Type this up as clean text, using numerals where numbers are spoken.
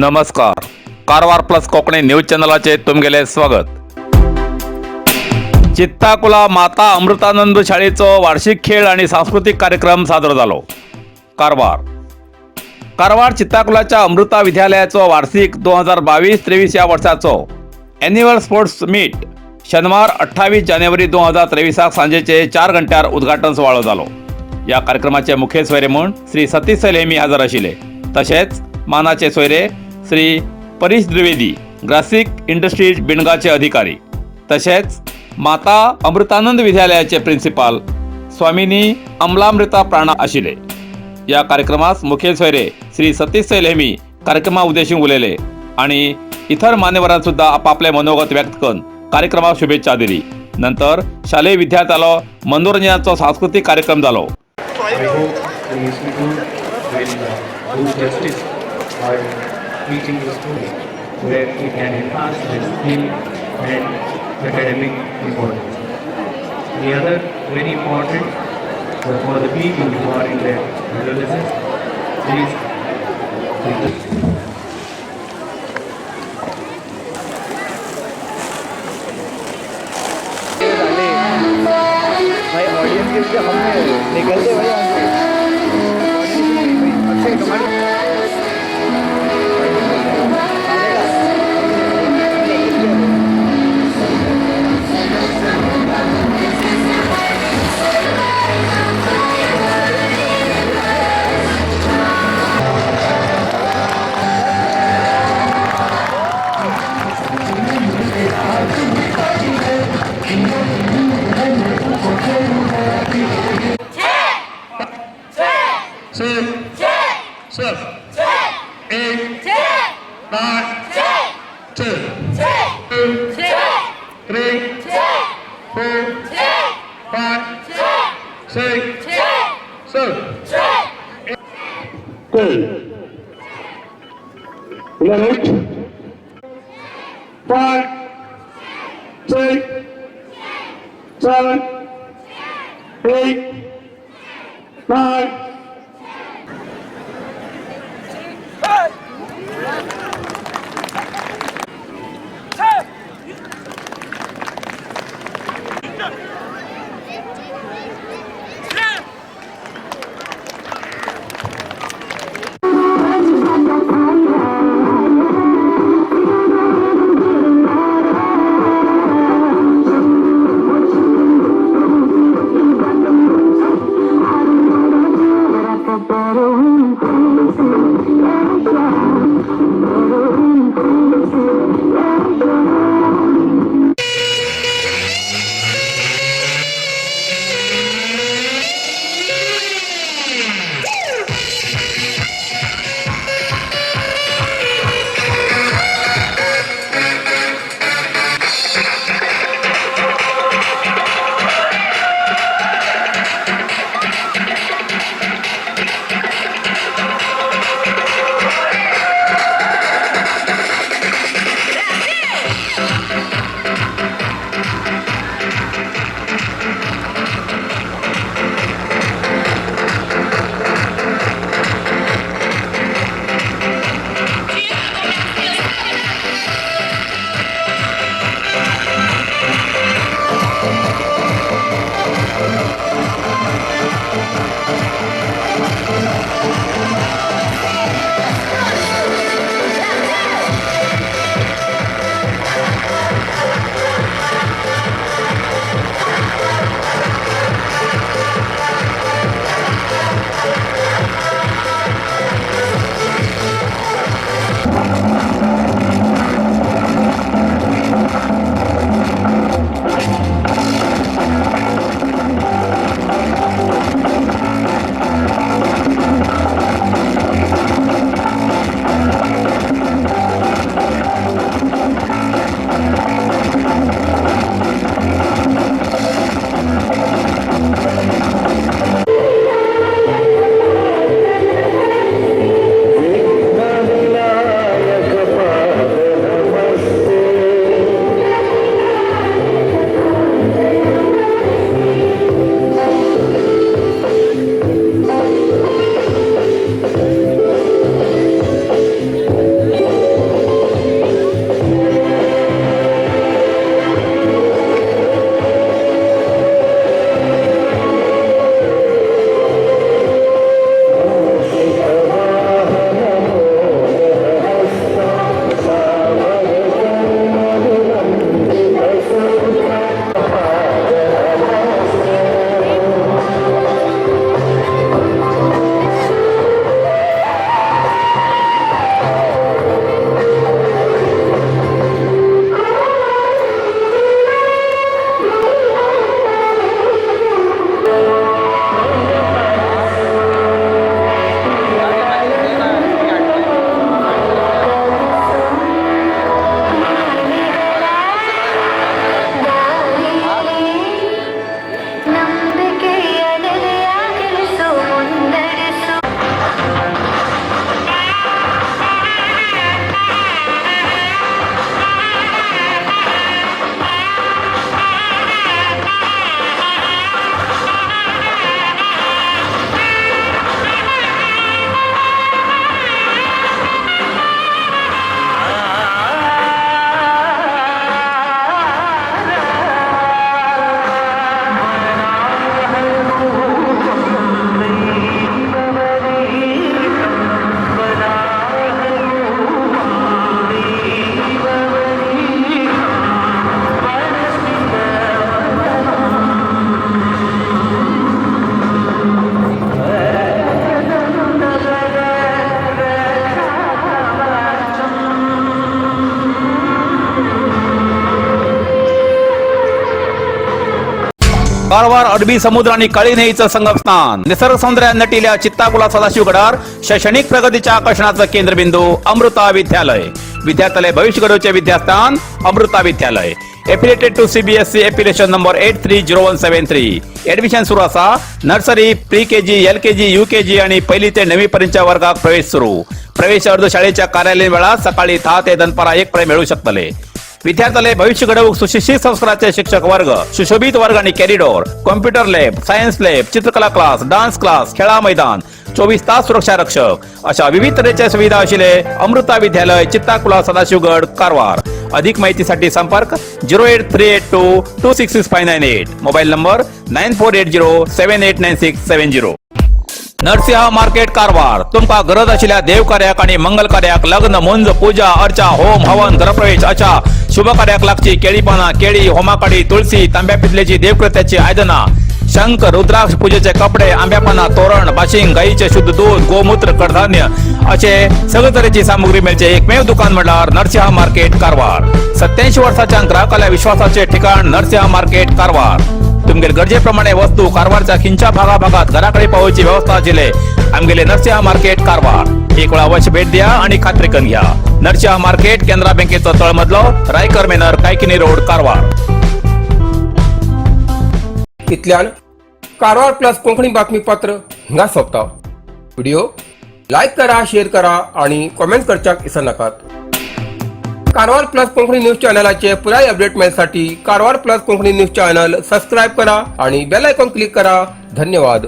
नमस्कार, Karwar plus Konkani news चॅनलाचे तुमगेले स्वागत. चित्ताकुला माता अमृतानंद शाळेचो वार्षिक खेळ आणि सांस्कृतिक कार्यक्रम सादर जालो. कारवार कारवार चित्ताकुलाच्या अमृता विद्यालयाचो वार्षिक 2022-23 ह्या वर्साचो एन्युअल स्पोर्ट्स मीट शनिवार 28 जानेवारी 2023 सांजेचे 4 घंट्यार उद्घाटन सुवाळो जालो. या कार्यक्रमाचे मुखेल सोयरे म्हूण श्री सतीश सैल हजर आशिल्ले. तशेंच मानाचे सोयरे श्री परीश द्विवेदी, ग्रासिक इंडस्ट्रीज बिणगाचे अधिकारी, तशेंच माता अमृतानंद विद्यालयाचे प्रिन्सिपाल स्वामिनी अमलामृता प्राणा आशिल्ले. या कार्यक्रमास मुखेल सोयरे श्री सतीश सैल हेमी कार्यक्रमा उद्देशून उलयले आणि इतर मान्यवरांनी सुद्धा आपापले मनोगत व्यक्त करून कार्यक्रमाक शुभेच्छा दिली. नंतर शालेय विद्यार्थ्यालो मनोरंजनाचो सांस्कृतिक कार्यक्रम जालो. I hope the institute will do justice by teaching the students where it can enhance their skill and academic importance. The other very important for the people who are in their adolescence is the झाले भाई, audience K पीछे हमने निकलते भाई यहाँ से. अक्षय तुम्हारी. Six, seven, eight, nine, 10, 2, 3, 4, 5, 6, 7, 8, 10, 11, 5, 6, 7, 8, 9. Karwar अरबी समुद्र आणि काळी न्हंयेचं संगमस्थान, निसर्ग सौंदर्यान नटिल्या चित्ताकुला सदाशिवगडार शैक्षणिक प्रगतीच्या आकर्षणाचं केंद्रबिंदू अमृता विद्यालय. विद्यार्थ्यालय भविष्य घडवचे विद्यास्थान अमृता विद्यालय. Affiliated to CBSE, affiliation number 830173. Admission सुरू असा. Nursery, pre KG, LKG, UKG आणि पहिली ते नववी पर्यंतच्या वर्गात प्रवेश सुरू. प्रवेश अर्ज शाळेच्या कार्यालयीन वेळात सकाळी 10 ते दनपारा 1 पर्यंत मिळू शकतले. विद्यार्थ्याला भविष्य घडवूक सुशिक्षित संस्काराचे शिक्षक वर्ग, सुशोभित वर्ग आणि corridor, computer lab, science lab, चित्रकला क्लास, डान्स क्लास, खेळा मैदान, 24 तास सुरक्षा रक्षक अशा विविध तऱ्हेच्या सुविधा असलेले अमृता विद्यालय, चित्ताकुला, सदाशिवगड, कारवार. अधिक माहितीसाठी संपर्क 08382266598, mobile number 9480789670. Narasimha market, Karwar. तुमका गरज आशिल्ल्या देवकार्याक आणि मंगल कार्याक, लग्न, मुंज, पूजा अर्चा, होम हवन, घरप्रवेश अशा शुभ कार्याक लागची केळी पाना, केळी, होमाकाडी, तुळशी, तांब्या पितलेची देवकृत्याची आयदना, शंख, रुद्राक्ष, पूजेचे कपडे, आंब्यापाना तोरण, बाशिंग, गाईचे शुद्ध दूध, गोमूत्र, कडधान्य असे सगळे तऱ्हेची सामुग्री मिळचे एकमेव दुकान म्हटल्यार नरसिंहा मार्केट, कारवार. 87 वर्षाच्या ग्राहकाला विश्वासाचे ठिकाण नरसिंहा मार्केट, कारवार. तुमगेल गरजेप्रमाणे वस्तू कारवारच्या खिंच्या भागाभागात घराकडे पावोवची व्यवस्था आशिल्ले आमगेले नरसिंहा मार्केट, कारवार. एक वेळा अवश्य भेट द्या आणि खात्री करून घ्या. नरसिंहा मार्केट, केनरा बँकेचो तळमजलो, रायकर मेनर, कायकिनी रोड, कारवार. इतल्यान कारवार प्लस कोंकणी बातमीपत्र हांगा सोंपता. व्हिडिओ लायक करा, शेअर करा आणि कॉमेंट करच्याक विसरनाकात. कारवार प्लस कोंकणी न्यूज चॅनलाचे पुराय अपडेट मेळसाठी Karwar plus Konkani news channel subscribe करा आणि बेल आयकॉन क्लिक करा. धन्यवाद.